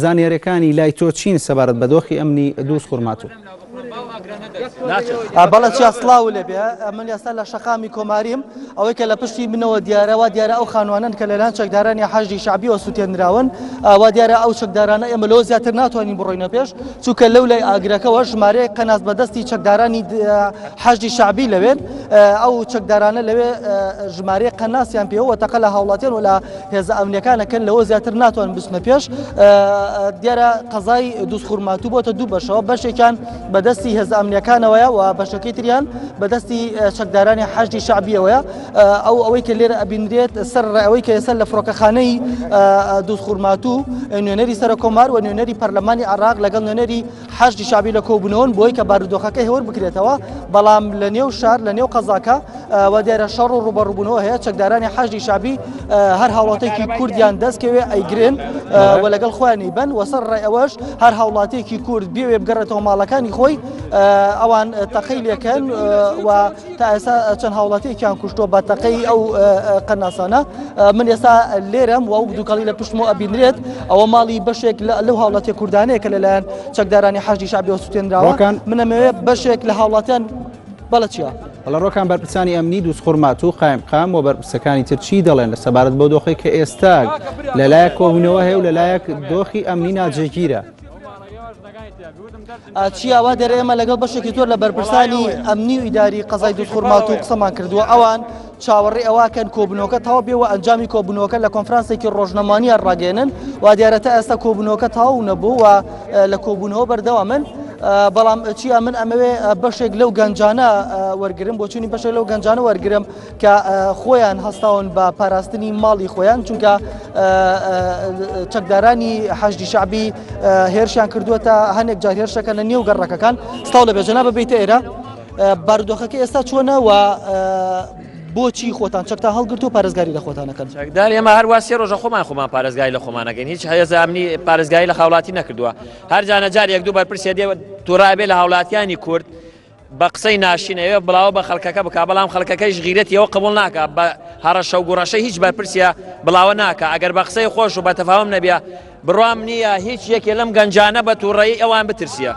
زانیاریەکانی لای تۆ چین سەبارەت بە دۆخی ئەمنی دووزخورماتوو؟ بەڵێ چیا سڵاو لێبێ من ئێستا لە شەقامی کۆماریم ئەوەی کە لە پشتی منەوە دیارە وا دیارە ئەو خانوانن کە لەلایەن چەکدارانی حەشدی شعبیەوە سووتێنراون وا دیارە ئەو چەکدارانە ئێمە لەوە زیاتر ناتوانین بڕۆینە پێش چونکە لەو لای ئاگرەکەەوە ژمارەیەک قەناس بەدەستی چەکدارانی حەشدی شعبی لەوێن ئەو چەکدارانە لەوێ ژمارەیەک قەناسیان پێوە تەقە لە هاوڵاتیان و لە هێزە ئەمنیەکانەکەن لەوە زیاتر ناتوان بچنە پێش دیارە قەزای دووزخورماتوو بۆتە دوو بەشەوە بەشێکیان بەدەستی هێزە ئەمنیەکانەوەیە و بەشەکەی تریان بەدەستی چەکدارانی حەشدی شعبیەوەیە ئەو ئەوەی کە لێرە ئەبینرێت سەر ئەوەی کە ئێستا لە فڕۆکەخانەی دووزخورماتوو نوێنەری سەرۆککۆمار و نوێنەری پەرلەمانی عراق لەگەڵ نوێنەری حەشدی شعبی لە کۆبوونەوەن بۆی کە بارودۆخەکە هێور بکرێتەوە بەڵام لە نێو شار لە نێو قەزاکە و دیارە شەڕ و ڕوبەڕوبوونەوە هەیە چەکدارانی حەشدی شعبی هەر هاوڵاتێکی کوردیان دەستکەوێ ئەیگرن و لەگەڵ خۆیانی بن وەسەر ڕێ ئەوەش هەر هاوڵاتێکی کورد بێوێ بگەڕێتەوە ماڵەکانی خۆی ئەوان تەقەی لێکەن و تا ئێستا چەند هاوڵاتیەکیان کوشتووە بە تەقەی ئەو قەناسانە من ئێستا لێرەم و ئەو دووکەڵی لە پشتمەوە ئەبینرێت ئەوە ماڵی بەشێک لەو هاوڵاتیە کوردانەیە کە لەلایەن چەکدارانی حەشدی شەعبیەوە سوتێنراوە من ئەمەوێ بەشێک لە هاوڵاتیان بەڵێ چیا. بەڵێ ڕۆکان بەرپرسانی ئەمنی دووزخورماتوو قایمقام و بەرپرسەکانی تر چی دەڵێن لە سەبارەت بەو دۆخەی کە ئێستا لەلایەک کۆبوونەوە هەیە و لەلایەک دۆخی ئەمنی ناجێگیرە؟ چیا وا دەرێ ئێمە لەگەڵ بەشێکی زۆر لە بەرپرسانی ئەمنی و ئیداری قەزای دووزخورماتوو قسەمان کردووە ئەوان چاوەڕێ ئەوەکەن کۆبوونەوەکە تەواو بێ و ئەنجامی کۆبوونەوەکە لە کۆنفرانسێکی ڕۆژنەمانیان ڕاگەێنن و دیارە تا ئێستا کۆبوونەوەکە تەواو نەبوو و لە کۆبوونەوە بەردەوامن بەڵام چیا من ئەمەوێ بەشێک لەو گەنجانە وەرگرم بۆچوونی بەشێک لەو گەنجانە وەرگرم کە خۆیان هەستاون بە پاراستنی ماڵی خۆیان چونکە چەکدارانی حەشدی شعبی هێرشیان کردووە تا هەنێک جار هێرشەکە لە نێو گەڕەکەکان سڵاو لە بێژەنا ببیتە ئێرە بارودۆخەکە ئێستا چۆنە و بۆچی خۆتان چەکتان هەڵگرت و پارێزگاری لە خۆتانەکەن چەکدار ئێمە هەروە سێ ڕۆژە خۆمان خۆمان پارێزگای لە خۆمانەکەین هیچ هەیەزە ئەمنی پارێزگاری لە هاوڵاتی نەکردووە هەرجانە جار یەک دوو بەرپرسێ دێ توڕابێ لە هاوڵاتیانی کورد بە قسەی ناشین ئەوێ بڵاوە بە خەڵکەکە بک بەڵام خەڵکەکەیش غیرەتی ئەوە قبول ناکە بە هەڕەشە و گوڕەشە هیچ بەرپرسیە بڵاوە ناکە ئەگەر بە قسەی خۆش و بە تەفاوم نەبیە بڕوام نییە هیچ یەکێ لەم گەنجانە بە تووڕەیی ئەوان بترسیە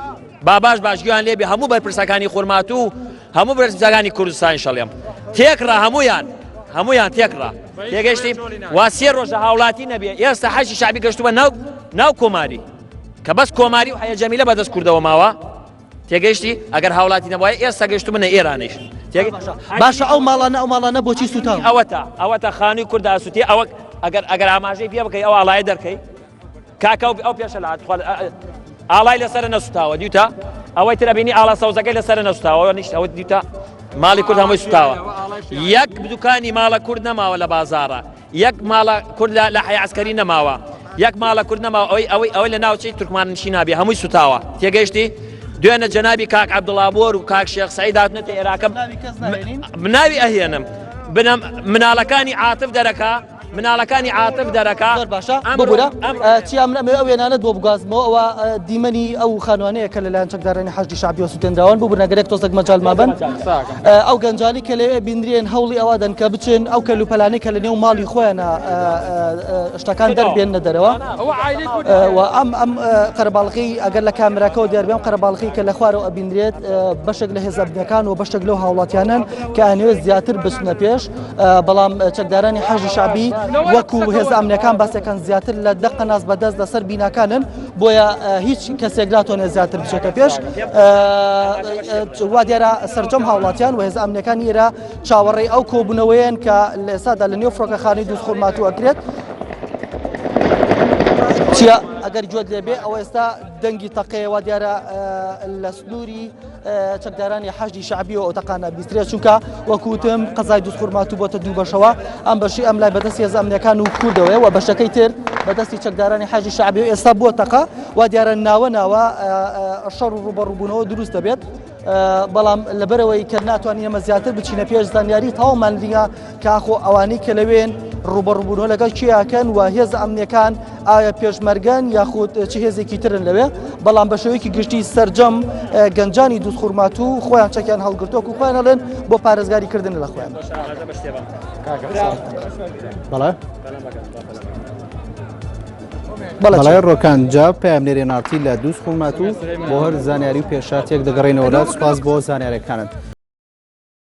با باش باش گوێیان لێبێ هەموو بەرپرسەکانی خورماتوو و هەموو بەرپرسەکانی کوردستان شەڵێم تێکڕا هەمویان هەمویان تێکڕا تێگەشتی وا سێ ڕۆژە هاوڵاتی نەبێ ئێستا حەشی شعبی گەشتووە ناو ناو کۆماری کە بەس کۆماری و حەیە جەمیلە بەدەست کوردەوە ماوە تێگەیشتی ئەگەر هاوڵاتی نەبوایە ئێستا گەشتبنە ئێرانیش باشە ئەو ماڵانە ئەو ماڵانە بۆچی سووتان ئەوەتا ئەوەتا خانووی کورد ئاسووتی ئەوە ئەگەر ئەگەر ئاماژەی پێ بکەی ئەو ئاڵایە دەرکەی کاکە ئەو پێشە لە ئاڵای لەسەر نەسوتاوە دیوتە ئەوەی ترە بینی ئاڵا سەوزەکەی لەسەر نەسوتاوە نیشت ئەوە دیوتە ماڵی کورد هەمووی سوتاوە یەک دوکانی ماڵە کورد نەماوە لە بازارە یەک ماڵە کورد لە حەی عەسکەری نەماوە یەک ماڵە کورد نەماوە ئەوەی ئەوەی ئەوەی لە ناوچەی تورکمان نشین نابێ هەمووی سوتاوە تێگەیشتی دوێنە جەنابی کاک عەبدوڵا بۆر و کاک شێخ سعید هاتنەتە ئێراقم ناوی ئەهێنم بنەم مناڵەکانی عاتف دەرەکە مناڵەکانی عاتف دەرەکە زۆر باشە ببورە چیا من ئەمەوێ ئەو وێنانەت بۆ بگوازمەوە ئەوە دیمەنی ئەو خانوانەیە کە لەلایەن چەکدارانی حەشدی شەعبیەوە سوتێنراون ببورە گەرێک تۆزێک مەجال مابن ئەو گەنجانی کە لەوێ بینرێن هەوڵی ئەوە دەن کە بچن ئەو کەلوپەلانەی کە لە نێو ماڵی خۆیانە شتەکان دەربێننە دەرەوە و ئەم ئەم قەرەباڵغی ئەگەر لە کامراکەوە دیار بێم قەرەباڵغی کە لە خوارەوە ئەبینرێت بەشێک لە هێزە ئەمنیەکان و بەشێک لەو هاوڵاتیانن کە ئەنوێت زیاتر بچنە پێش بەڵام چەکدارانی حەشدی شەعبی وەکو هێزە ئەمنیەکان باسەکان زیاتر لە دە قەناس بەدەست لەسەر بیناکانن بۆیە هیچ کەسێک ناتوانێت زیاتر بچێتە پێش وا دیارە سەرجەم هاوڵاتیان و هێزە ئەمنیەکانی ئێرە چاوەڕێی ئەو کۆبوونەوەیەن کە لە ئێستادا لە نێو فڕۆکەخانەی دووزخورماتوو ئەکرێت چیا ئەگەر گوێت لێبێ ئەوە ئێستا دەنگی تەقەیە وا دیارە لە سنووری چەکدارانی حەشدی شەعبیەوە ئەو تەقانە بیسترێت چونکە وەکوتم قەزای دووزخورماتوو بۆتە دوو بەشەوە ئەم بەشی ئەم لای بەدەستی هێزە ئەمنیەکان و کوردەوەیە و بەشەکەی تر بەدەستی چەکدارانی حەشدی شەعبی و ئێستا بووە تەقە و دیارە ناوە ناوە شەڕ و ڕووبەڕووبوونەوە دروست دەبێت بەڵام لەبەرەوەی کە ناتوانین ئێمە زیاتر بچینە پێش زانیاری تەواومان نییە کاخۆ ئەوانەی کە لەوێن ڕوبەڕوبوونەوە لەگەڵ کێیاکەن و هێزە ئەمنیەکان ئایا پێشمەرگەن یاخود چ هێزێکی ترن لەوێ بەڵام بە شێوەیەکی گشتی سەرجەم گەنجانی دووزخورماتوو خۆیان چەکیان هەڵگرتووە و خۆیان ئەڵێن بۆ پارێزگاری کردن لە خۆیان. بەڵێ. بەڵێ ڕۆکان جاف پەیامنێری ناڕتی لە دووزخورماتوو بۆ هەر زانیاری و پێشهاتێک دەگەڕێینەوە لات سوپاس بۆ زانیارەکانت.